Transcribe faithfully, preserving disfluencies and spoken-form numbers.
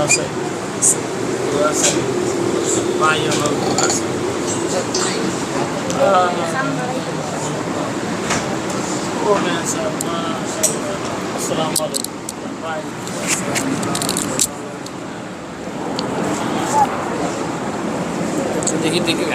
আছে। আছে। ভাই, আমার আছে। আহ, ও মেয়ে আছে, মাশাআল্লাহ। আসসালামু আলাইকুম। ভাই, আসসালামু আলাইকুম। দেখি, দেখি।